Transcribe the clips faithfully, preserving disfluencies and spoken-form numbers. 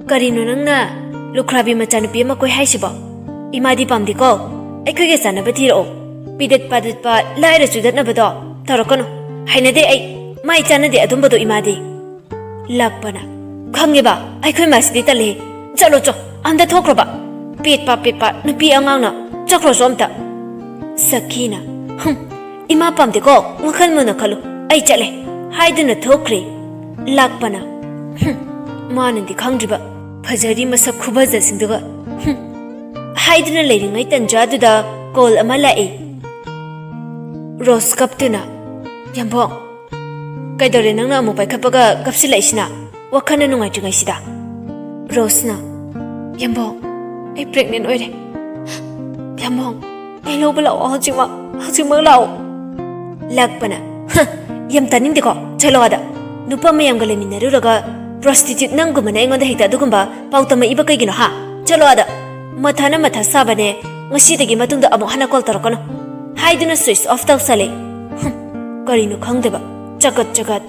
"ꯀꯔꯤꯅꯣ ꯅꯪꯅ ꯂꯨꯈ꯭ꯔꯥꯕꯤ ꯃꯆꯥꯅꯨꯄꯤ ꯑꯃ ꯀꯣꯏ ꯍꯥꯏꯁꯤꯕꯣ? ꯏꯃꯥꯗꯤ ꯄꯥꯝꯗꯦꯀꯣ꯫ ꯑꯩꯈꯣꯏꯒ ꯆꯥꯟꯅꯕ ꯊꯤꯔꯛꯑꯣ꯫ ꯄꯤꯗꯠ ꯄꯥꯗꯠꯄ, ꯂꯥꯏꯔ ꯆꯨꯗꯠꯅꯕꯗꯣ ꯇꯧꯔꯛꯀꯅꯨ꯫ ꯍꯩꯅꯗꯦ ꯑꯩ꯫ ꯃꯥꯏ ꯆꯥꯟꯅꯗꯦ ꯑꯗꯨꯝꯕꯗꯣ ꯏꯃꯥꯗꯤ꯫" ꯂꯥꯛꯄꯅ, "ꯈꯪꯉꯦꯕ, ꯑꯩꯈꯣꯏ ꯃꯥꯁꯤꯗꯤ ꯇꯜꯂꯦ꯫ ꯆꯠꯂꯣ ꯆꯣ, ꯑꯝꯇ ꯊꯣꯛꯈ꯭ꯔꯣꯕ꯫ ꯄꯦꯠꯄ ꯄꯦꯠꯄ ꯅꯨꯄꯤ ꯑꯉꯥꯡꯅ, ꯆꯠꯈ꯭ꯔꯣ ꯆꯣ ꯑꯝꯇ꯫" ꯁꯈꯤꯅ, "ꯍꯨꯝ, ꯏꯃꯥ ꯄꯥꯝꯗꯦꯀꯣ, ꯋꯥꯈꯜ ꯃꯨꯟꯅ ꯈꯜꯂꯨ, ꯑꯩ ꯆꯠꯂꯦ" ꯍꯥꯏꯗꯨꯅ ꯊꯣꯛꯈ꯭ꯔꯦ꯫ ꯂꯥꯛꯄꯅ, "ꯍꯨꯝ, ꯃꯥꯅꯗꯤ ꯈꯪꯗ꯭ꯔꯤꯕ ꯐꯖꯔꯤ ꯃꯁꯛ ꯈꯨꯐꯖꯁꯤꯡꯗꯨꯒ, ꯍꯨꯝ" ꯍꯥꯏꯗꯨꯅ ꯂꯩꯔꯤꯉꯩ ꯇꯟꯖꯥꯗꯨꯗ ꯀꯣꯜ ꯑꯃ ꯂꯥꯛꯏ꯫ ꯔꯣꯁ ꯀꯞꯇꯨꯅ, "ꯌꯥꯝꯕꯣꯡ, ꯀꯩꯗꯧꯔꯦ ꯅꯪꯅ ꯑꯃꯨꯛ ꯄꯥꯏꯈꯠꯄꯒ ꯀꯞꯁꯤꯜꯂꯛꯏꯁꯤꯅ? ꯋꯥꯈꯜꯅ ꯅꯨꯡꯉꯥꯏꯇ꯭ꯔꯤꯉꯩꯁꯤꯗ?" ꯔꯣꯁꯅ, "ꯌꯥꯝꯕꯣꯡ, ꯑꯩ ꯄ꯭ꯔꯦꯒꯅꯦꯟ ꯑꯣꯏꯔꯦ꯫ ꯌꯥꯝꯕꯣꯡ, ꯑꯩ ꯂꯧꯕ ꯂꯥꯛꯑꯣ ꯍꯧꯖꯤꯛꯃꯛ, ꯍꯧꯖꯤꯛꯃꯛ ꯂꯥꯛꯑꯣ꯫" ꯂꯥꯛꯄꯅ, "ꯍ, ꯌꯥꯝ ꯇꯥꯅꯤꯡꯗꯦꯀꯣ, ꯆꯠꯂꯣ ꯑꯥꯗ꯫ ꯅꯨꯄꯥ ꯃꯌꯥꯝꯒ ꯂꯩꯃꯤꯟꯅꯔꯨꯔꯒ ꯄ꯭ꯔꯣꯁꯇꯤꯇ꯭ꯌꯨꯠ ꯅꯪꯒꯨꯝꯕꯅ ꯑꯩꯉꯣꯟꯗ ꯍꯦꯛꯇ ꯑꯗꯨꯒꯨꯝꯕ ꯄꯥꯎ ꯇꯝꯃꯛꯏꯕ ꯀꯩꯒꯤꯅꯣ ꯍꯥ? ꯆꯠꯂꯣ ꯑꯥꯗ꯫ ꯃꯊꯥꯅ ꯃꯊꯥ ꯁꯥꯕꯅꯦ, ꯉꯁꯤꯗꯒꯤ ꯃꯇꯨꯡꯗ ꯑꯃꯨꯛ ꯍꯟꯅ ꯀꯣꯜ ꯇꯧꯔꯛꯀꯅꯨ" ꯍꯥꯏꯗꯨꯅ ꯁ꯭ꯋꯤꯆ ꯑꯣꯐ ꯇꯧꯁꯜꯂꯦ꯫ ꯍꯨꯝ, ꯀꯔꯤꯅꯣ ꯈꯪꯗꯕ, ꯆꯒꯠ ꯆꯒꯠ꯫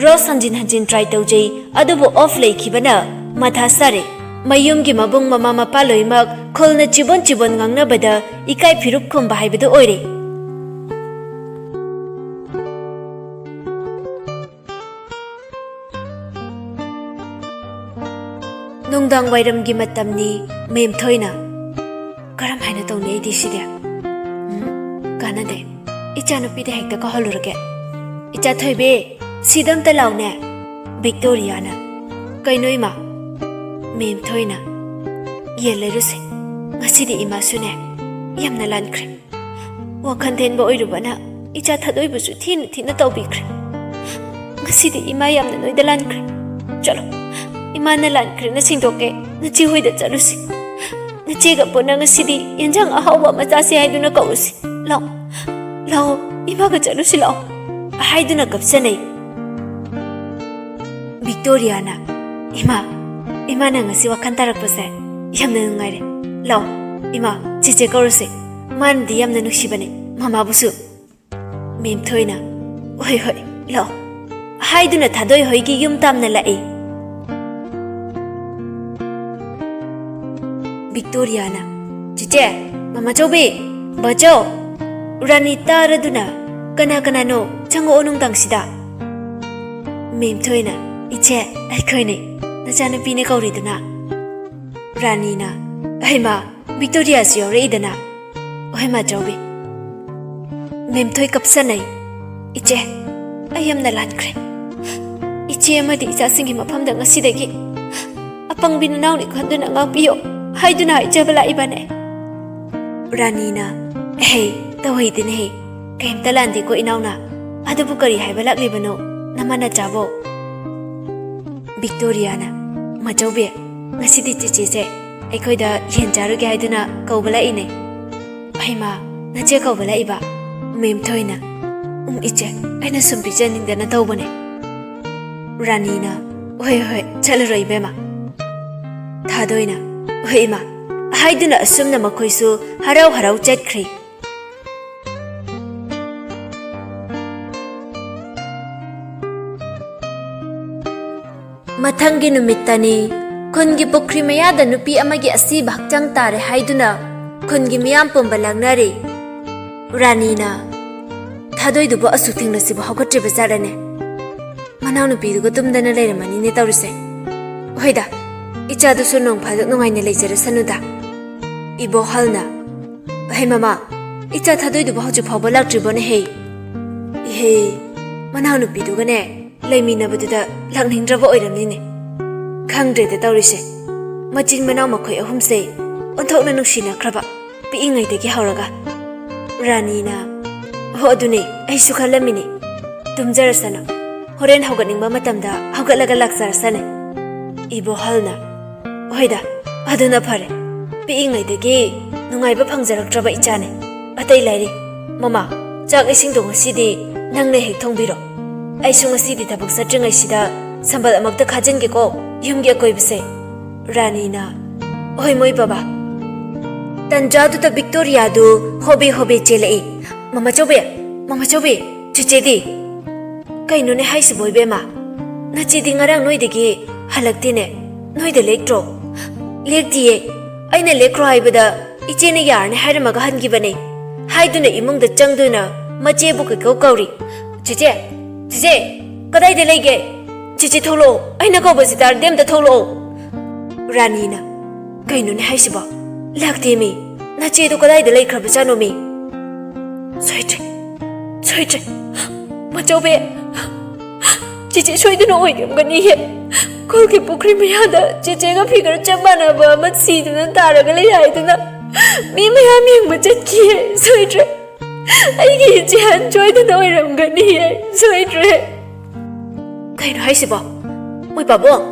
ꯔꯣꯁ ꯍꯟꯖꯤꯟ ꯍꯟꯖꯤꯟ ꯇ꯭ꯔꯥꯏ ꯇꯧꯖꯩ, ꯑꯗꯨꯕꯨ ꯑꯣꯐ ꯂꯩꯈꯤꯕꯅ ꯃꯊꯥ ꯁꯥꯔꯦ꯫ ꯃꯌꯨꯝꯒꯤ ꯃꯕꯨꯡ ꯃꯃꯥ ꯃꯄꯥ ꯂꯣꯏꯅꯃꯛ ꯈꯨꯜꯅ ꯆꯤꯕꯣꯟ ꯆꯤꯕꯣꯟ ꯉꯥꯡꯅꯕꯗ ꯏꯀꯥꯏ ꯐꯤꯔꯨꯞ ꯈꯨꯝꯕ ꯍꯥꯏꯕꯗꯨ ꯑꯣꯏꯔꯦ꯫ ꯅꯨꯡꯗꯥꯡ ꯋꯥꯏꯔꯝꯒꯤ ꯃꯇꯝꯅꯤ꯫ ꯃꯦꯝꯊꯣꯏꯅ, "ꯀꯔꯝ ꯍꯥꯏꯅ ꯇꯧꯅꯤ ꯑꯩꯗꯤ ꯁꯤꯗꯤ? ꯎꯝ, ꯀꯥꯟꯅꯗꯦ꯫ ꯏꯆꯥꯅꯨꯄꯤꯗ ꯍꯦꯛꯇ ꯀꯧꯍꯜꯂꯨꯔꯒꯦ꯫ ꯏꯆꯥ ꯊꯣꯏꯕꯤ, ꯁꯤꯗ ꯑꯝꯇ ꯂꯥꯎꯅꯦ꯫" ꯚꯤꯛꯇꯣꯔꯤꯌꯥꯅ, "ꯀꯩꯅꯣ ꯏꯃꯥ?" ꯃꯦꯝꯊꯣꯏꯅ, "ꯌꯦꯟ ꯂꯩꯔꯨꯁꯦ꯫ ꯉꯁꯤꯗꯤ ꯏꯃꯥꯁꯨꯅꯦ, ꯌꯥꯝꯅ ꯂꯥꯟꯈ꯭ꯔꯦ꯫ ꯋꯥꯈꯜ ꯊꯦꯟꯕ ꯑꯣꯏꯔꯨꯕꯅ ꯏꯆꯥ ꯊꯥꯗꯣꯏꯕꯁꯨ ꯊꯤꯅ ꯊꯤꯅ ꯇꯧꯕꯤꯈ꯭ꯔꯦ꯫ ꯉꯁꯤꯗꯤ ꯏꯃꯥ ꯌꯥꯝꯅ ꯅꯣꯏꯗ ꯂꯥꯟꯈ꯭ꯔꯦ꯫ ꯆꯠꯂꯣ, ꯏꯃꯥꯅ ꯂꯥꯟꯈ꯭ꯔꯦꯅ ꯁꯦꯡꯗꯣꯛꯀꯦ꯫ ꯅꯆꯦ ꯍꯣꯏꯗ ꯆꯠꯂꯨꯁꯤ꯫ ꯅꯆꯦꯒ ꯄꯨꯟꯅ ꯉꯁꯤꯗꯤ ꯌꯦꯟꯖꯥꯡ ꯑꯍꯥꯎꯕ ꯑꯃ ꯆꯥꯁꯦ ꯍꯥꯏꯗꯨꯅ ꯀꯧꯔꯨꯁꯤ꯫ ꯂꯥꯛꯑꯣ, ꯂꯥꯛꯑꯣ, ꯏꯃꯥꯒ ꯆꯠꯂꯨꯁꯤ ꯂꯥꯛꯑꯣ꯫" ꯍꯥꯏꯗꯨꯅ ꯀꯞꯆꯅꯩ꯫ ꯚꯤꯛꯇꯣꯔꯤꯌꯥꯅ, "ꯏꯃꯥ, ꯏꯃꯥꯅ ꯉꯁꯤ ꯋꯥꯈꯜ ꯇꯥꯔꯛꯄꯁꯦ ꯌꯥꯝꯅ ꯅꯨꯡꯉꯥꯏꯔꯦ꯫ ꯂꯥꯛꯑꯣ, ꯏꯃꯥ, ꯆꯦꯆꯦ ꯀꯧꯔꯨꯁꯦ꯫ ꯃꯥꯅꯗꯤ ꯌꯥꯝꯅ ꯅꯨꯡꯁꯤꯕꯅꯦ ꯃꯃꯥꯕꯨꯁꯨ꯫" ꯃꯦꯝꯊꯣꯏꯅ, "ꯍꯣꯏ, ꯍꯣꯏ, ꯂꯥꯛꯑꯣ" ꯍꯥꯏꯗꯨꯅ ꯊꯥꯗꯣꯏ ꯍꯣꯏꯒꯤ ꯌꯨꯝ ꯇꯥꯝꯅ ꯂꯥꯛꯏ꯫ ꯚꯤꯛꯇꯣꯔꯤꯌꯥꯅ, "ꯆꯤꯆꯦ, ꯃꯃꯥ ꯆꯧꯕꯤ, ꯕꯥꯆꯧ!" ꯔꯥꯅꯤ ꯇꯥꯔꯗꯨꯅ, "ꯀꯅꯥ ꯀꯅꯥꯅꯣ? ꯆꯪꯉꯛꯑꯣ ꯅꯨꯡꯗꯥꯡꯁꯤꯗ!" ꯃꯦꯝꯊꯣꯏꯅ, "ꯏꯆꯦ, ꯑꯩꯈꯣꯏꯅꯦ, ꯅꯆꯥꯅꯨꯄꯤꯅꯦ ꯀꯧꯔꯤꯗꯨꯅ꯫" ꯔꯥꯅꯤꯅ, "ꯍꯩꯃꯥ, ꯚꯤꯛꯇꯣꯔꯤꯌꯥꯁꯨ ꯌꯥꯎꯔꯛꯏꯗꯅ?" "ꯍꯣꯏ, ꯃꯥꯆꯧꯕꯤ꯫" ꯃꯦꯝꯊꯣꯏ ꯀꯞꯁꯟꯅꯩ꯫ "ꯏꯆꯦ, ꯑꯩ ꯌꯥꯝꯅ ꯂꯥꯟꯈ꯭ꯔꯦ꯫ ꯏꯆꯦ ꯑꯃꯗꯤ ꯏꯆꯥꯁꯤꯡꯒꯤ ꯃꯐꯝꯗ ꯉꯁꯤꯗꯒꯤ ꯑꯄꯪꯕꯤ ꯅꯅꯥꯎꯅꯤ ꯈꯟꯗꯨꯅ ꯉꯥꯛꯄꯤꯌꯣ ꯍꯥꯏꯗꯨꯅ ꯍꯥꯏꯖꯕ ꯂꯥꯛꯏꯕꯅꯦ꯫" ꯔꯥꯅꯤꯅ, "ꯑꯦꯍꯦ, ꯇꯧꯍꯩꯗꯦꯅꯦꯍꯦ꯫ ꯀꯩꯝꯇ ꯂꯥꯟꯗꯦꯀꯣ ꯏꯅꯥꯎꯅ꯫ ꯑꯗꯨꯕꯨ ꯀꯔꯤ ꯍꯥꯏꯕ ꯂꯥꯛꯂꯤꯕꯅꯣ ꯅꯃꯥ ꯅꯆꯥꯕꯣ?" ꯚꯤꯛꯇꯣꯔꯤꯌꯥꯅ, "ꯃꯥꯆꯧꯕꯤ, ꯉꯁꯤꯗꯤ ꯆꯤꯆꯦꯁꯦ ꯑꯩꯈꯣꯏꯗ ꯌꯦꯟ ꯆꯥꯔꯨꯒꯦ ꯍꯥꯏꯗꯨꯅ ꯀꯧꯕ ꯂꯥꯛꯏꯅꯦ꯫" "ꯍꯩꯃꯥ, ꯅꯆꯦ ꯀꯧꯕ ꯂꯥꯛꯏꯕ?" ꯃꯦꯝꯊꯣꯏꯅ, "ꯎꯝ, ꯏꯆꯦ, ꯑꯩꯅ ꯁꯨꯝ ꯄꯤꯖꯅꯤꯡꯗꯅ ꯇꯧꯕꯅꯦ꯫" ꯔꯥꯅꯤꯅ, "ꯍꯣꯏ, ꯍꯣꯏ, ꯆꯠꯂꯨꯔꯣ ꯏꯕꯦꯝꯃ꯫" ꯊꯥꯗꯣꯏꯅ, "ꯍꯣꯏ ꯏꯃꯥ" ꯍꯥꯏꯗꯨꯅ ꯑꯁꯨꯝꯅ ꯃꯈꯣꯏꯁꯨ ꯍꯔꯥꯎ ꯍꯔꯥꯎ ꯆꯠꯈ꯭ꯔꯦ꯫ ꯃꯊꯪꯒꯤ ꯅꯨꯃꯤꯠꯇꯅꯤ, ꯈꯨꯟꯒꯤ ꯄꯨꯈ꯭ꯔꯤ ꯃꯌꯥꯗ ꯅꯨꯄꯤ ꯑꯃꯒꯤ ꯑꯁꯤꯕ ꯍꯛꯆꯥꯡ ꯇꯥꯔꯦ ꯍꯥꯏꯗꯨꯅ ꯈꯨꯟꯒꯤ ꯃꯤꯌꯥꯝ ꯄꯨꯝꯕ ꯂꯥꯡꯅꯔꯦ꯫ ꯔꯥꯅꯤꯅ, "ꯊꯥꯗꯣꯏꯗꯨꯕꯨ ꯑꯁꯨꯛ ꯊꯦꯡꯅꯁꯤꯕꯨ ꯍꯧꯒꯠꯇ꯭ꯔꯤꯕ ꯖꯥꯠꯂꯅꯦ? ꯃꯅꯥꯎꯅꯨꯄꯤꯗꯨꯒ ꯇꯨꯝꯗꯅ ꯂꯩꯔꯝꯃꯅꯤꯅꯦ ꯇꯧꯔꯤꯁꯦ꯫ ꯍꯣꯏꯗ, ꯏꯆꯥꯗꯨꯁꯨ ꯅꯣꯡ ꯐꯥꯗꯣꯛ ꯅꯨꯡꯉꯥꯏꯅ ꯂꯩꯖꯔꯁꯅꯨꯗ꯫" ꯏꯕꯣꯍꯜꯅ, "ꯍꯩ ꯃꯃꯥ, ꯏꯆꯥ ꯊꯥꯗꯣꯏꯗꯨꯕꯨ ꯍꯧꯖꯤꯛ ꯐꯥꯎꯕ ꯂꯥꯛꯇ꯭ꯔꯤꯕꯣꯅꯦꯍꯦ?" "ꯏꯍꯦ, ꯃꯅꯥꯎꯅꯨꯄꯤꯗꯨꯒꯅꯦ ꯂꯩꯃꯤꯟꯅꯕꯗꯨꯗ ꯂꯥꯛꯅꯤꯡꯗ꯭ꯔꯕ ꯑꯣꯏꯔꯝꯅꯤꯅꯦ꯫ ꯈꯪꯗ꯭ꯔꯦꯗ ꯇꯧꯔꯤꯁꯦ, ꯃꯆꯤꯟ ꯃꯅꯥꯎ ꯃꯈꯣꯏ ꯑꯍꯨꯝꯁꯦ ꯑꯣꯟꯊꯣꯛꯅ ꯅꯨꯡꯁꯤꯅꯈ꯭ꯔꯕ, ꯄꯤꯛꯏꯉꯩꯗꯒꯤ ꯍꯧꯔꯒ꯫" ꯔꯥꯅꯤꯅ, "ꯍꯣ, ꯑꯗꯨꯅꯦ ꯑꯩꯁꯨ ꯈꯜꯂꯝꯃꯤꯅꯦ꯫ ꯇꯨꯝꯖꯔꯁꯅꯨ, ꯍꯣꯔꯦꯟ ꯍꯧꯒꯠꯅꯤꯡꯕ ꯃꯇꯝꯗ ꯍꯧꯒꯠꯂꯒ ꯂꯥꯛꯆꯔꯁꯅꯨ꯫" ꯏꯕꯣꯍꯜꯅ, "ꯍꯣꯏꯗ, ꯑꯗꯨꯅ ꯐꯔꯦ꯫ ꯄꯤꯛꯏꯉꯩꯗꯒꯤ ꯅꯨꯡꯉꯥꯏꯕ ꯐꯪꯖꯔꯛꯇ꯭ꯔꯕ ꯏꯆꯥꯅꯦ꯫ ꯑꯇꯩ ꯂꯥꯏꯔꯤ꯫ ꯃꯃꯥ, ꯆꯥꯛ ꯏꯁꯤꯡꯗꯣ ꯉꯁꯤꯗꯤ ꯅꯪꯅ ꯍꯦꯛ ꯊꯣꯡꯕꯤꯔꯣ꯫ ꯑꯩꯁꯨ ꯉꯁꯤꯗꯤ ꯊꯕꯛ ꯆꯠꯇ꯭ꯔꯤꯉꯩꯁꯤꯗ ꯁꯝꯕꯜ ꯑꯃꯛꯇ ꯈꯥꯖꯤꯟꯒꯦꯀꯣ, ꯌꯨꯝꯒꯤ ꯑꯀꯣꯏꯕꯁꯦ꯫" ꯔꯥꯅꯤꯅ, "ꯍꯣꯏ ꯃꯣꯏ ꯕꯕꯥ꯫" ꯇꯟꯖꯥꯗꯨꯗ ꯚꯤꯛꯇꯣꯔꯤꯌꯥꯗꯨ ꯍꯣꯕꯦ ꯍꯣꯕꯦ ꯆꯦꯜꯂꯛꯏ꯫ "ꯃꯃꯥ ꯆꯧꯕꯤ, ꯃꯃꯥ ꯆꯧꯕꯤ, ꯆꯤꯆꯦꯗꯤ?" "ꯀꯩꯅꯣꯅꯦ ꯍꯥꯏꯁꯤꯕꯣ ꯏꯕꯦꯝꯃ? ꯅꯆꯦꯗꯤ ꯉꯔꯥꯡ ꯅꯣꯏꯗꯒꯤ ꯍꯜꯂꯛꯇꯦꯅꯦ꯫ ꯅꯣꯏꯗ ꯂꯦꯛꯇ꯭ꯔꯣ?" "ꯂꯦꯛꯇꯤꯌꯦ꯫ ꯑꯩꯅ ꯂꯦꯛꯈ꯭ꯔꯣ ꯍꯥꯏꯕꯗ ꯏꯆꯦꯅ ꯌꯥꯔꯅꯤ ꯍꯥꯏꯔꯝꯃꯒ ꯍꯟꯈꯤꯕꯅꯦ" ꯍꯥꯏꯗꯨꯅ ꯏꯃꯨꯡꯗ ꯆꯪꯗꯨꯅ ꯃꯆꯦꯕꯨ ꯀꯩꯀꯧ ꯀꯧꯔꯤ꯫ "ꯆꯦꯆꯦ, ꯆꯦꯆꯦ, ꯀꯗꯥꯏꯗ ꯂꯩꯒꯦ? ꯆꯦꯆꯦ ꯊꯣꯛꯂꯛꯑꯣ, ꯑꯩꯅ ꯀꯧꯕꯁꯤ ꯇꯥꯔꯗꯤ ꯑꯝꯇ ꯊꯣꯛꯂꯛꯑꯣ!" ꯔꯥꯅꯤꯅ, "ꯀꯩꯅꯣꯅꯦ ꯍꯥꯏꯁꯤꯕꯣ? ꯂꯥꯛꯇꯦꯃꯤ꯫ ꯅꯆꯦꯗꯣ ꯀꯗꯥꯏꯗ ꯂꯩꯈ꯭ꯔꯕꯖꯥꯠꯅꯣꯃꯤ?" "ꯁꯣꯏꯗ꯭ꯔꯦ, ꯁꯣꯏꯗ꯭ꯔꯦ꯫ ꯃꯆꯧꯕꯤ, ꯆꯦꯆꯦ ꯁꯣꯏꯗꯅ ꯑꯣꯏꯔꯝꯒꯅꯤꯍꯦ꯫ ꯈꯨꯜꯒꯤ ꯄꯨꯈ꯭ꯔꯤ ꯃꯌꯥꯗ ꯆꯦꯆꯦꯒ ꯐꯤꯒꯔ ꯆꯞ ꯃꯥꯟꯅꯕ ꯑꯃ ꯁꯤꯗꯨꯅ ꯇꯥꯔꯒ ꯂꯩ ꯍꯥꯏꯗꯨꯅ ꯃꯤ ꯃꯌꯥꯝ ꯌꯦꯡꯕ ꯆꯠꯈꯤꯌꯦ꯫ ꯁꯣꯏꯗ꯭ꯔꯦ꯫ ꯑꯩꯒꯤ ꯏꯆꯦꯍꯟ ꯁꯣꯏꯗꯅ ꯑꯣꯏꯔꯝꯒꯅꯤꯌꯦ꯫ ꯁꯣꯏꯗ꯭ꯔꯦ꯫" "ꯀꯩꯅꯣ ꯍꯥꯏꯁꯤꯕꯣ? ꯃꯣꯏ ꯄꯥꯕꯨꯡ!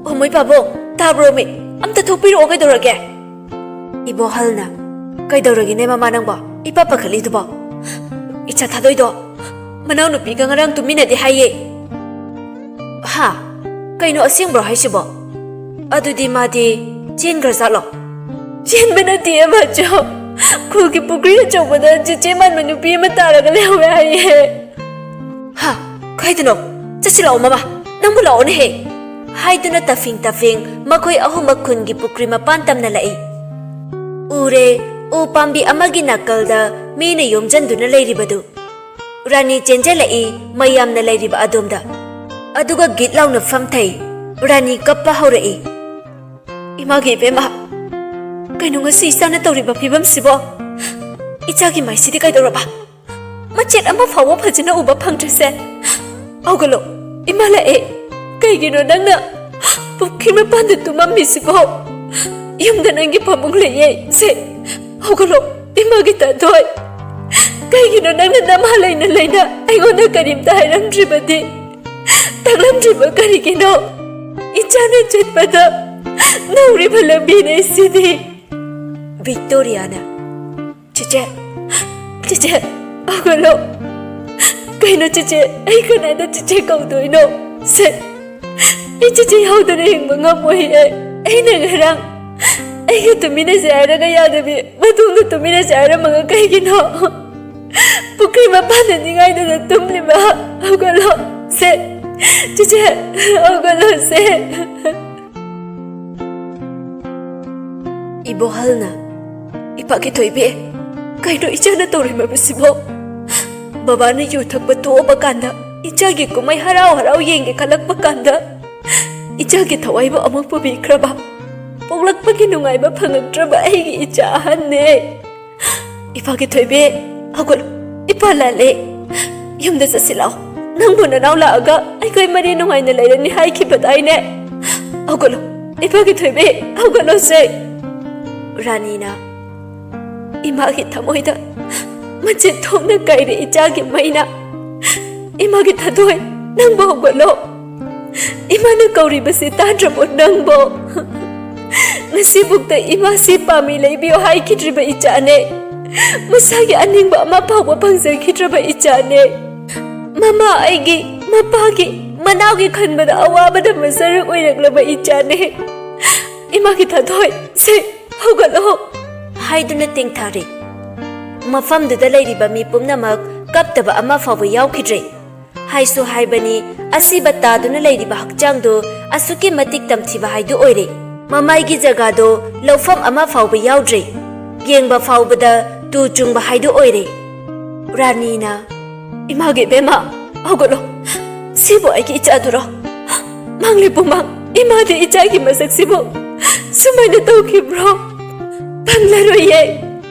ꯑꯣ, ꯃꯣꯏ ꯄꯥꯕꯨꯡ! ꯇꯥꯕ꯭ꯔꯣ ꯃꯤ? ꯑꯝꯇ ꯊꯣꯛꯄꯤꯔꯛꯑꯣ, ꯀꯩꯗꯧꯔꯒꯦ?" ꯏꯕꯣꯍꯜꯅ, "ꯀꯩꯗꯧꯔꯒꯦꯅꯦ ꯃꯃꯥ ꯅꯪꯕꯣ? ꯏꯄꯥ ꯄꯥꯈꯠꯂꯤꯗꯨꯕꯣ? ꯏꯆꯥ ꯊꯥꯗꯣꯏꯗꯣ ꯃꯅꯥꯎꯅꯨꯄꯤꯒ ꯉꯔꯥꯡ ꯇꯨꯃꯤꯟꯅꯗꯦ ꯍꯥꯏꯌꯦ꯫" "ꯍꯥ? ꯀꯩꯅꯣ, ꯑꯁꯦꯡꯕ꯭ꯔꯣ ꯍꯥꯏꯁꯤꯕꯣ? ꯑꯗꯨꯗꯤ ꯃꯥꯗꯤ ꯆꯦꯟꯈ꯭ꯔꯖꯥꯠꯂꯣ?" "ꯆꯦꯟꯕ ꯅꯠꯇꯦ ꯃꯆꯧ, ꯈꯨꯜꯒꯤ ꯄꯨꯈ꯭ꯔꯤ ꯑꯆꯧꯕꯗ ꯆꯦꯆꯦ ꯃꯥꯟꯕ ꯅꯨꯄꯤ ꯑꯃ ꯇꯥꯔꯒ ꯂꯩꯍꯧꯋꯦ ꯍꯥꯏꯌꯦ꯫" "ꯍꯥ? ꯀꯥꯏꯗꯅꯣ? ꯆꯠꯁꯤ ꯂꯥꯛꯑꯣ ꯃꯃꯥ, ꯅꯪꯕꯨ ꯂꯥꯛꯑꯣꯅꯦꯍꯦ!" ꯍꯥꯏꯗꯨꯅ ꯇꯐꯤꯡ ꯇꯐꯤꯡ ꯃꯈꯣꯏ ꯑꯍꯨꯝꯃꯛ ꯈꯨꯟꯒꯤ ꯄꯨꯈ꯭ꯔꯤ ꯃꯄꯥꯟ ꯇꯝꯅ ꯂꯥꯛꯏ꯫ ꯎꯔꯦ, ꯎ ꯄꯥꯝꯕꯤ ꯑꯃꯒꯤ ꯅꯥꯀꯜꯗ ꯃꯤꯅ ꯌꯣꯝꯖꯟꯗꯨꯅ ꯂꯩꯔꯤꯕꯗꯨ꯫ ꯔꯥꯅꯤ ꯆꯦꯟꯖꯜꯂꯛꯏ ꯃꯌꯥꯝꯅ ꯂꯩꯔꯤꯕ ꯑꯗꯣꯝꯗ꯫ ꯑꯗꯨꯒ ꯒꯤꯠ ꯂꯥꯎꯅ ꯐꯝꯊꯩ꯫ ꯔꯥꯅꯤ ꯀꯞꯄ ꯍꯧꯔꯛꯏ꯫ "ꯏꯃꯥꯒꯤ ꯏꯕꯦꯝꯃ, ꯀꯩꯅꯣ ꯉꯁꯤ ꯏꯆꯥꯅ ꯇꯧꯔꯤꯕ ꯐꯤꯕꯝꯁꯤꯕꯣ? ꯏꯆꯥꯒꯤ ꯃꯥꯏꯁꯤꯗꯤ ꯀꯩꯗꯧꯔꯕ? ꯃꯆꯦꯠ ꯑꯃ ꯐꯥꯎꯕ ꯐꯖꯅ ꯎꯕ ꯐꯪꯗ꯭ꯔꯤꯁꯦ꯫ ꯍꯧꯒꯠꯂꯣ, ꯏꯃꯥ ꯂꯥꯛꯑꯦ꯫ ꯀꯩꯒꯤꯅꯣ ꯅꯪꯅ ꯄꯨꯈ꯭ꯔꯤ ꯃꯄꯥꯟꯗ ꯇꯨꯝꯃꯝꯃꯤꯁꯤꯕꯣ? ꯌꯨꯝꯗ ꯅꯪꯒꯤ ꯐꯃꯨꯡ ꯂꯩꯌꯦ꯫ ꯁꯦ, ꯍꯧꯒꯠꯂꯣ, ꯏꯃꯥꯒꯤ ꯇꯥꯊꯣꯏ꯫ ꯀꯩꯒꯤꯅꯣ ꯅꯪꯅ ꯅꯃꯥ ꯂꯩꯅ ꯂꯩꯅ ꯑꯩꯉꯣꯟꯗ ꯀꯔꯤꯝꯇ ꯍꯥꯏꯔꯝꯗ꯭ꯔꯤꯕꯗꯤ? ꯇꯥꯛꯂꯝꯗ꯭ꯔꯤꯕ ꯀꯔꯤꯒꯤꯅꯣ? ꯏꯆꯥꯅ ꯆꯠꯄꯗ ꯅꯧꯔꯤꯕ ꯂꯝꯕꯤꯅꯦ ꯁꯤꯗꯤ꯫" ꯚꯤꯛꯇꯣꯔꯤꯌꯥꯅ, "ꯆꯦꯆꯦ, ꯆꯦꯆꯦ, ꯍꯧꯒꯠꯂꯣ꯫" "ꯀꯩꯅꯣ ꯆꯦꯆꯦ? ꯑꯩ ꯀꯅꯥꯗ ꯆꯦꯆꯦ ꯀꯧꯗꯣꯏꯅꯣ? ꯁꯦ, ꯑꯩ ꯆꯦꯆꯦ ꯌꯥꯎꯗꯅ ꯍꯤꯡꯕ ꯉꯝꯃꯣꯏꯌꯦ꯫ ꯑꯩꯅ ꯉꯔꯥꯡ ꯑꯩꯒ ꯇꯨꯃꯤꯟꯅꯁꯦ ꯍꯥꯏꯔꯒ ꯌꯥꯗꯕꯤ, ꯃꯇꯨꯡꯗ ꯇꯨꯃꯤꯟꯅꯁꯦ ꯍꯥꯏꯔꯝꯃꯒ ꯀꯩꯒꯤꯅꯣ? ꯄꯨꯈ꯭ꯔꯤ ꯃꯄꯥꯟꯗ ꯅꯤꯡꯉꯥꯏꯗꯅ ꯇꯨꯝꯂꯤꯕ꯫ ꯍꯧꯒꯠꯂꯣ ꯁꯦ, ꯆꯦꯆꯦ, ꯍꯧꯒꯠꯂꯣ ꯁꯦ꯫" ꯏꯕꯣꯍꯜꯅ, "ꯏꯄꯥꯒꯤ ꯊꯣꯏꯕꯤ, ꯀꯩꯅꯣ ꯏꯆꯥꯅ ꯇꯧꯔꯤꯕꯁꯤꯕꯣ? ꯕꯕꯥꯅ ꯌꯨ ꯊꯛꯄ ꯇꯣꯛꯑꯕ ꯀꯥꯟꯗ, ꯏꯆꯥꯒꯤ ꯀꯨꯝꯍꯩ ꯍꯔꯥꯎ ꯍꯔꯥꯎ ꯌꯦꯡꯒꯦ ꯈꯜꯂꯛꯄ ꯀꯥꯟꯗ, ꯏꯆꯥꯒꯤ ꯊꯋꯥꯏꯕꯨ ꯑꯃꯨꯛ ꯄꯨꯕꯤꯈ꯭ꯔꯕ? ꯄꯣꯛꯂꯛꯄꯒꯤ ꯅꯨꯡꯉꯥꯏꯕ ꯐꯪꯉꯛꯇ꯭ꯔꯕ ꯑꯩꯒꯤ ꯏꯆꯥ ꯑꯍꯟꯅꯦ꯫ ꯏꯄꯥꯒꯤ ꯊꯣꯏꯕꯤ, ꯍꯧꯒꯠꯂꯣ꯫ ꯏꯄꯥ ꯂꯥꯜꯂꯦ꯫ ꯌꯨꯝꯗ ꯆꯠꯁꯤ ꯂꯥꯛꯑꯣ꯫ ꯅꯪꯕꯨ ꯅꯅꯥꯎ ꯂꯥꯛꯑꯒ ꯑꯩꯈꯣꯏ ꯃꯔꯤ ꯅꯨꯡꯉꯥꯏꯅ ꯂꯩꯔꯅꯤ ꯍꯥꯏꯈꯤꯕꯗꯥꯏꯅꯦ? ꯍꯧꯒꯠꯂꯣ꯫ ꯏꯄꯥꯒꯤ ꯊꯣꯏꯕꯤ, ꯍꯧꯒꯠꯂꯣꯁꯦ꯫" ꯔꯥꯅꯤꯅ, "ꯏꯃꯥꯒꯤ ꯊꯃꯣꯏꯗ ꯃꯆꯦꯠ ꯊꯣꯛꯅ ꯀꯥꯏꯔꯦ ꯏꯆꯥꯒꯤ ꯃꯩꯅ꯫ ꯏꯃꯥꯒꯤ ꯊꯥꯗꯣꯏ, ꯅꯪꯕꯨ ꯍꯧꯒꯠꯂꯣ꯫ ꯏꯃꯥꯅ ꯀꯧꯔꯤꯕꯁꯤ ꯇꯥꯗ꯭ꯔꯕꯣ ꯅꯪꯕꯣ? ꯉꯁꯤꯕꯨꯛꯇ ꯏꯃꯥꯁꯤ ꯄꯥꯝꯃꯤ ꯂꯩꯕꯤꯌꯣ ꯍꯥꯏꯈꯤꯗ꯭ꯔꯤꯕ ꯏꯆꯥꯅꯦ꯫ ꯃꯁꯥꯒꯤ ꯑꯅꯤꯡꯕ ꯑꯃ ꯐꯥꯎꯕ ꯐꯪꯖꯈꯤꯗ꯭ꯔꯕ ꯏꯆꯥꯅꯦ꯫ ꯃꯃꯥ ꯑꯩꯒꯤ, ꯃꯄꯥꯒꯤ, ꯃꯅꯥꯎꯒꯤ ꯈꯟꯕꯗ ꯑꯋꯥꯕꯗ ꯃꯁꯔꯨꯛ ꯑꯣꯏꯔꯛꯂꯕ ꯏꯆꯥꯅꯦ꯫ ꯏꯃꯥꯒꯤ ꯊꯥꯗꯣꯏ, ꯁꯦ, ꯍꯧꯒꯠꯂꯣ꯫" ꯍꯥꯏꯗꯨꯅ ꯇꯦꯡꯊꯔꯦ꯫ ꯃꯐꯝꯗꯨꯗ ꯂꯩꯔꯤꯕ ꯃꯤ ꯄꯨꯝꯅꯃꯛ ꯀꯞꯇꯕ ꯑꯃ ꯐꯥꯎꯕ ꯌꯥꯎꯈꯤꯗ꯭ꯔꯦ꯫ ꯍꯥꯏꯁꯨ ꯍꯥꯏꯕꯅꯤ, ꯑꯁꯤꯕ ꯇꯥꯗꯨꯅ ꯂꯩꯔꯤꯕ ꯍꯛꯆꯥꯡꯗꯨ ꯑꯁꯨꯛꯀꯤ ꯃꯇꯤꯛ ꯇꯝꯊꯤꯕ ꯍꯥꯏꯗꯨ ꯑꯣꯏꯔꯦ꯫ ꯃꯃꯥꯏꯒꯤ ꯖꯒꯥꯗꯣ ꯂꯧꯐꯝ ꯑꯃ ꯐꯥꯎꯕ ꯌꯥꯎꯗ꯭ꯔꯦ꯫ ꯌꯦꯡꯕ ꯐꯥꯎꯕꯗ ꯇꯨ ꯆꯨꯡꯕ ꯍꯥꯏꯗꯨ ꯑꯣꯏꯔꯦ꯫ ꯔꯥꯅꯤꯅ, "ꯏꯃꯥꯒꯤ ꯏꯕꯦꯝꯃ, ꯍꯧꯒꯠꯂꯣ꯫ ꯁꯤꯕꯨ ꯑꯩꯒꯤ ꯏꯆꯥꯗꯨꯔꯣ? ꯃꯥꯡꯂꯦ ꯄꯨꯃꯥꯡ, ꯏꯃꯥꯗꯤ ꯏꯆꯥꯒꯤ ꯃꯁꯛꯁꯤꯕꯨ ꯁꯨꯃꯥꯏꯅ ꯇꯧꯈꯤꯕ꯭ꯔꯣ? ꯐꯪꯂꯔꯣꯏꯌꯦ꯫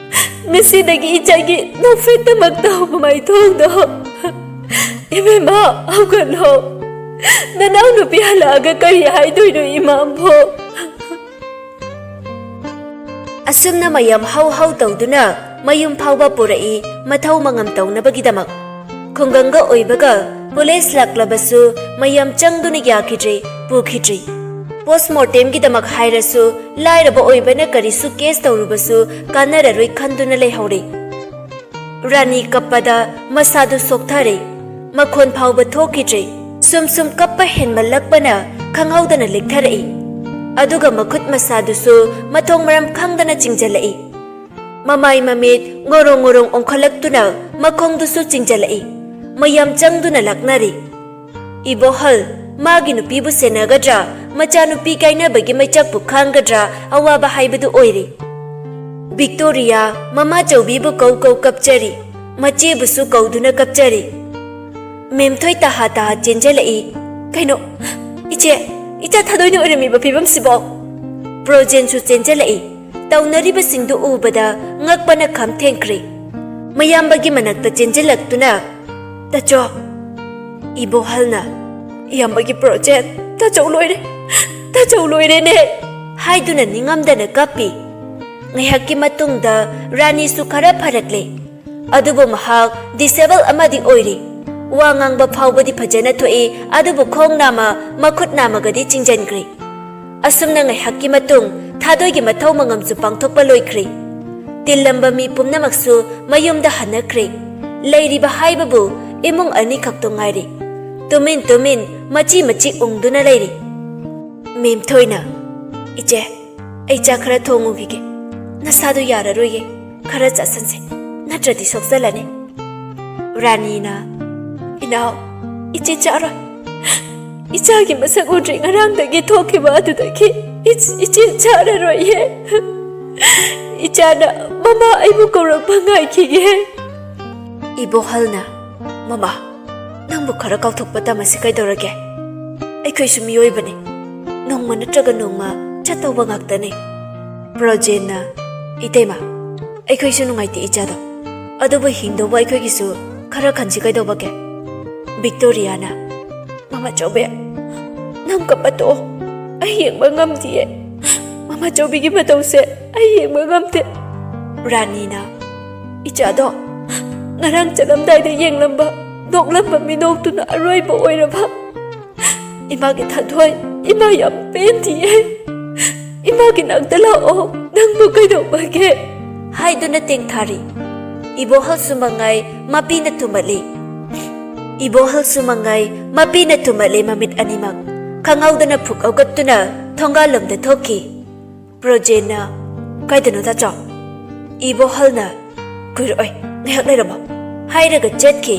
ꯉꯁꯤꯗꯒꯤ ꯏꯆꯥꯒꯤ ꯅꯣꯛꯐꯦꯠꯇꯃꯛ ꯇꯧꯕ ꯃꯥꯏꯊꯣꯡꯗꯣ꯫ ꯏꯕꯦꯝꯃ, ꯍꯧꯒꯠꯂꯣ꯫ ꯅꯅꯥꯎ ꯅꯨꯄꯤ ꯍꯜꯂꯛꯑꯒ ꯀꯔꯤ ꯍꯥꯏꯗꯣꯏꯅꯣ ꯏꯃꯥꯕꯨ?" ꯑꯁꯨꯝꯅ ꯃꯌꯥꯝ ꯍꯧ ꯍꯧ ꯇꯧꯗꯨꯅ ꯃꯌꯨꯝ ꯐꯥꯎꯕ ꯄꯨꯔꯛꯏ, ꯃꯊꯧ ꯃꯉꯝ ꯇꯧꯅꯕꯒꯤꯗꯃꯛ꯫ ꯈꯨꯡꯒꯪꯒ ꯑꯣꯏꯕꯒ ꯄꯨꯂꯤꯁ ꯂꯥꯛꯂꯕꯁꯨ ꯃꯌꯥꯝ ꯆꯪꯗꯨꯅ ꯌꯥꯈꯤꯗ꯭ꯔꯦ, ꯄꯨꯈꯤꯗ꯭ꯔꯦ꯫ ꯄꯣꯁꯃꯣꯔꯇꯦꯝꯒꯤꯗꯃꯛ ꯍꯥꯏꯔꯁꯨ ꯂꯥꯏꯔꯕ ꯑꯣꯏꯕꯅ ꯀꯔꯤꯁꯨ ꯀꯦꯁ ꯇꯧꯔꯨꯕꯁꯨ ꯀꯥꯟꯅꯔꯔꯣꯏ ꯈꯟꯗꯨꯅ ꯂꯩꯍꯧꯔꯦ꯫ ꯔꯥꯅꯤ ꯀꯞꯄꯗ ꯃꯁꯥꯗꯨ ꯁꯣꯛꯊꯔꯦ꯫ ꯃꯈꯣꯟ ꯐꯥꯎꯕ ꯊꯣꯛꯈꯤꯗ꯭ꯔꯦ꯫ ꯁꯨꯝ ꯁꯨꯝ ꯀꯞꯄ ꯍꯦꯟꯃꯜꯂꯛꯄꯅ ꯈꯪꯍꯧꯗꯅ ꯂꯦꯛꯊꯔꯛꯏ꯫ ꯑꯗꯨꯒ ꯃꯈꯨꯠ ꯃꯁꯥꯗꯨꯁꯨ ꯃꯊꯣꯡ ꯃꯔꯝ ꯈꯪꯗꯅ ꯆꯤꯡꯖꯜꯂꯛꯏ꯫ ꯃꯃꯥꯏ ꯃꯃꯤꯠ ꯉꯣꯔꯣꯡ ꯉꯣꯔꯣꯡ ꯑꯣꯟꯈꯠꯂꯛꯇꯨꯅ ꯃꯈꯣꯡꯗꯨꯁꯨ ꯆꯤꯡꯖꯜꯂꯛꯏ꯫ ꯃꯌꯥꯝ ꯆꯪꯗꯨꯅ ꯂꯥꯛꯅꯔꯤ꯫ "ꯏꯕꯣꯍꯜ, ꯃꯥꯒꯤ ꯅꯨꯄꯤꯕꯨ ꯁꯦꯟꯅꯒꯗ꯭ꯔꯥ, ꯃꯆꯥꯅꯨꯄꯤ ꯀꯥꯏꯅꯕꯒꯤ ꯃꯩꯆꯥꯛꯄꯨ ꯈꯥꯡꯒꯗ꯭ꯔꯥ, ꯑꯋꯥꯕ ꯍꯥꯏꯕꯗꯨ ꯑꯣꯏꯔꯦ꯫ ꯕꯤꯛꯇꯣꯔꯤꯌꯥ ꯃꯃꯥꯆꯧꯕꯤꯕꯨ ꯀꯧ ꯀꯧ ꯀꯞꯆꯔꯤ, ꯃꯆꯦꯕꯨꯁꯨ ꯀꯧꯗꯨꯅ ꯀꯞꯆꯔꯤ꯫ ꯃꯦꯝꯊꯣꯏ ꯇꯍꯥ ꯇꯍꯥ ꯆꯦꯟꯖꯜꯂꯛꯏ꯫ "ꯀꯩꯅꯣ, ꯏꯆꯦ, ꯏꯆꯥ ꯊꯥꯗꯣꯏꯅ ꯑꯣꯏꯔꯝꯃꯤꯕ ꯐꯤꯕꯝꯁꯤꯕꯣ?" ꯄ꯭ꯔꯣꯖꯦꯟꯁꯨ ꯆꯦꯟꯖꯜꯂꯛꯏ꯫ ꯇꯧꯅꯔꯤꯕꯁꯤꯡꯗꯨ ꯎꯕꯗ ꯉꯛꯄꯅ ꯈꯝ ꯊꯦꯡꯈ꯭ꯔꯦ꯫ ꯃꯌꯥꯝꯕꯒꯤ ꯃꯅꯥꯛꯇ ꯆꯦꯟꯖꯜꯂꯛꯇꯨꯅ, "ꯇꯥꯆꯧ!" ꯏꯕꯣꯍꯜꯅ, "ꯏꯌꯥꯝꯕꯒꯤ ꯄ꯭ꯔꯣꯖꯦꯟ, ꯇꯥꯆꯧ ꯂꯣꯏꯔꯦ, ꯇꯥꯆꯧ ꯂꯣꯏꯔꯦꯅꯦ!" ꯍꯥꯏꯗꯨꯅ ꯅꯤꯡꯉꯝꯗꯅ ꯀꯞꯄꯤ꯫ ꯉꯥꯏꯍꯥꯛꯀꯤ ꯃꯇꯨꯡꯗ ꯔꯥꯅꯤꯁꯨ ꯈꯔ ꯐꯔꯛꯂꯦ꯫ ꯑꯗꯨꯕꯨ ꯃꯍꯥꯛ ꯗꯤꯁꯦꯕꯜ ꯑꯃꯗꯤ ꯑꯣꯏꯔꯤ꯫ ꯋꯥ ꯉꯥꯡꯕ ꯐꯥꯎꯕꯗꯤ ꯐꯖꯅ ꯊꯣꯛꯏ, ꯑꯗꯨꯕꯨ ꯈꯣꯡ ꯅꯥꯝꯃ, ꯃꯈꯨꯠ ꯅꯥꯝꯃꯒꯗꯤ ꯆꯤꯡꯖꯟꯈ꯭ꯔꯦ꯫ ꯑꯁꯨꯝꯅ ꯉꯥꯏꯍꯥꯛꯀꯤ ꯃꯇꯨꯡ ꯊꯥꯗꯣꯏꯒꯤ ꯃꯊꯧ ꯃꯉꯝꯁꯨ ꯄꯥꯡꯊꯣꯛꯄ ꯂꯣꯏꯈ꯭ꯔꯦ꯫ ꯇꯤꯜꯂꯝꯕ ꯃꯤ ꯄꯨꯝꯅꯃꯛꯁꯨ ꯃꯌꯨꯝꯗ ꯍꯟꯅꯈ꯭ꯔꯦ꯫ ꯂꯩꯔꯤꯕ ꯍꯥꯏꯕꯕꯨ ꯏꯃꯨꯡ ꯑꯅꯤꯈꯛꯇ ꯉꯥꯏꯔꯦ꯫ ꯇꯨꯃꯤꯟ ꯇꯨꯃꯤꯟ, ꯃꯆꯤ ꯃꯆꯤ ꯎꯪꯗꯨꯅ ꯂꯩꯔꯤ꯫ ꯃꯦꯝꯊꯣꯏꯅ, "ꯏꯆꯦ, ꯑꯩ ꯆꯥꯛ ꯈꯔ ꯊꯣꯡꯉꯨꯈꯤꯒꯦ꯫ ꯅꯁꯥꯗꯣ ꯌꯥꯔꯔꯣꯏꯌꯦ꯫ ꯈꯔ ꯆꯥꯁꯟꯁꯦ, ꯅꯠꯇ꯭ꯔꯗꯤ ꯁꯣꯛꯆꯜꯂꯅꯤ꯫" ꯔꯥꯅꯤꯅ, "ꯏꯅꯥꯎ, ꯏꯆꯦ ꯆꯥꯔꯣꯏ꯫ ꯏꯆꯥꯒꯤ ꯃꯁꯛ ꯎꯗ꯭ꯔꯤ ꯉꯔꯥꯡꯗꯒꯤ ꯊꯣꯛꯈꯤꯕ ꯑꯗꯨꯗꯒꯤ ꯏꯆ-, ꯏꯆꯦ ꯆꯥꯔꯔꯣꯏꯌꯦ꯫ ꯏꯆꯥꯅ ꯃꯃꯥ ꯑꯩꯕꯨ ꯀꯧꯔꯛꯄ ꯉꯥꯏꯈꯤꯒꯦ꯫" ꯏꯕꯣꯍꯜꯅ, "ꯃꯃꯥ, ꯅꯪꯕꯨ ꯈꯔ ꯀꯥꯎꯊꯣꯛꯄ ꯇꯝꯃꯁꯤ ꯀꯩꯗꯧꯔꯒꯦ? ꯑꯩꯈꯣꯏꯁꯨ ꯃꯤꯑꯣꯏꯕꯅꯤ꯫ ꯅꯣꯡꯃ ꯅꯠꯇ꯭ꯔꯒ ꯅꯣꯡꯃ ꯆꯠꯇꯧꯕ ꯉꯥꯛꯇꯅꯤ꯫" ꯄ꯭ꯔꯣꯖꯦꯟꯅ, "ꯏꯇꯩꯃ, ꯑꯩꯈꯣꯏꯁꯨ ꯅꯨꯡꯉꯥꯏꯇꯦ ꯏꯆꯥꯗꯣ꯫ ꯑꯗꯨꯕꯨ ꯍꯤꯡꯗꯧꯕ ꯑꯩꯈꯣꯏꯒꯤꯁꯨ ꯈꯔ ꯈꯟꯁꯤ ꯀꯩꯗꯧꯕꯒꯦ?" ꯕꯤꯛꯇꯣꯔꯤꯌꯥꯅ, "ꯃꯃꯥ ꯆꯧꯕꯤ, ꯅꯪ ꯀꯞꯄ ꯇꯣꯛꯑꯣ꯫ ꯑꯩ ꯌꯦꯡꯕ ꯉꯝꯗꯤꯌꯦ꯫ ꯃꯃꯥ ꯆꯧꯕꯤꯒꯤ ꯃꯇꯧꯁꯦ ꯑꯩ ꯌꯦꯡꯕ ꯉꯝꯗꯦ꯫" ꯔꯥꯅꯤꯅ, "ꯏꯆꯥꯗꯣ ꯉꯔꯥꯡ ꯆꯠꯂꯝꯗꯥꯏꯗ ꯌꯦꯡꯂꯝꯕ, ꯅꯣꯛꯂꯝꯕ ꯃꯤꯅꯣꯛꯇꯨꯅ ꯑꯔꯣꯏꯕ ꯑꯣꯏꯔꯕ꯫ ꯏꯃꯥꯒꯤ ꯊꯥꯗꯣꯏ, ꯏꯃꯥ ꯌꯥꯝ ꯄꯦꯟꯗꯤꯌꯦ꯫ ꯏꯃꯥꯒꯤ ꯅꯥꯛꯇ ꯂꯥꯛꯑꯣ, ꯅꯪꯕꯨ ꯀꯩꯗꯧꯕꯒꯦ?" ꯍꯥꯏꯗꯨꯅ ꯇꯦꯡꯊꯥꯔꯤ꯫ ꯏꯕꯣꯍꯜꯁꯨ ꯃꯉꯥꯏ ꯃꯄꯤꯅ ꯊꯨꯝꯃꯠꯂꯤ꯫ ꯏꯕꯣꯍꯜꯁꯨ ꯃꯉꯥꯏ ꯃꯄꯤꯅ ꯊꯨꯝꯃꯠꯂꯤ ꯃꯃꯤꯠ ꯑꯅꯤꯃꯛ꯫ ꯈꯪꯍꯧꯗꯅ ꯐꯨꯛ ꯍꯧꯒꯠꯇꯨꯅ ꯊꯣꯡꯒꯥꯜꯂꯣꯝꯗ ꯊꯣꯛꯈꯤ꯫ ꯄ꯭ꯔꯣꯖꯦꯟꯅ, "ꯀꯥꯏꯗꯅꯣ ꯇꯥꯆꯧ?" ꯏꯕꯣꯍꯜꯅ, "ꯀꯨꯏꯔꯛꯑꯣꯏ, ꯉꯥꯏꯍꯥꯛ ꯂꯩꯔꯝꯃꯣ" ꯍꯥꯏꯔꯒ ꯆꯠꯈꯤ꯫